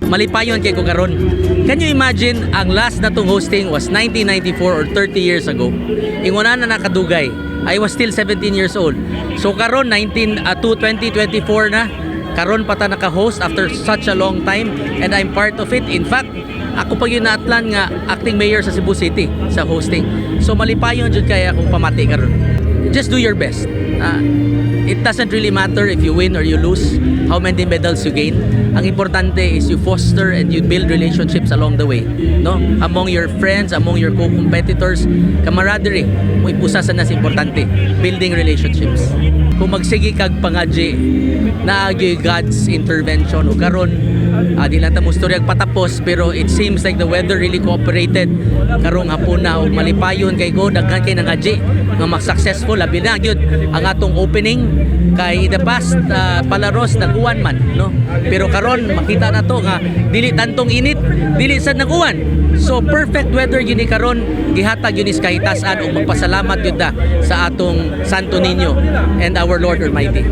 Malipayon kay ko karon. Can you imagine, ang last natong hosting was 1994 or 30 years ago? Inguna na nakadugay. I was still 17 years old. So karon 19 to 2024 na, karon pa ta naka-host after such a long time and I'm part of it. In fact, ako pa gyud naatlan nga acting mayor sa Cebu City sa hosting. So malipayon jud kay akong pamati karon. Just do your best. It doesn't really matter if you win or you lose, how many medals you gain. Ang importante is you foster and you build relationships along the way, no? Among your friends, among your co-competitors, camaraderie, mo usa sa nas importante, building relationships. Kung magsige kag pangadji, naa gyoy God's intervention. O karon, di lang ta mostoryag patapos, pero it seems like the weather really cooperated karong hapuna ug malipayon kay ko, daghan kay nangadji nga mag-successful, labi na gyud ang atong opening kay in the past palaros nag-uwan man, no? Pero karon makita na to nga dili tantong init, dili sad nag-uwan, so perfect weather gyud ni karon, gihatag gyud ni sa kahitasan ug magpasalamat gyud ta sa atong Santo Niño and our Lord Almighty.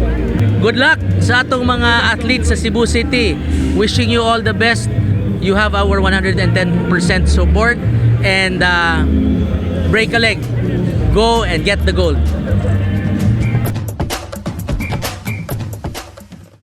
Good luck sa atong mga athletes sa Cebu City. Wishing you all the best. You have our 110% support and break a leg. Go and get the gold.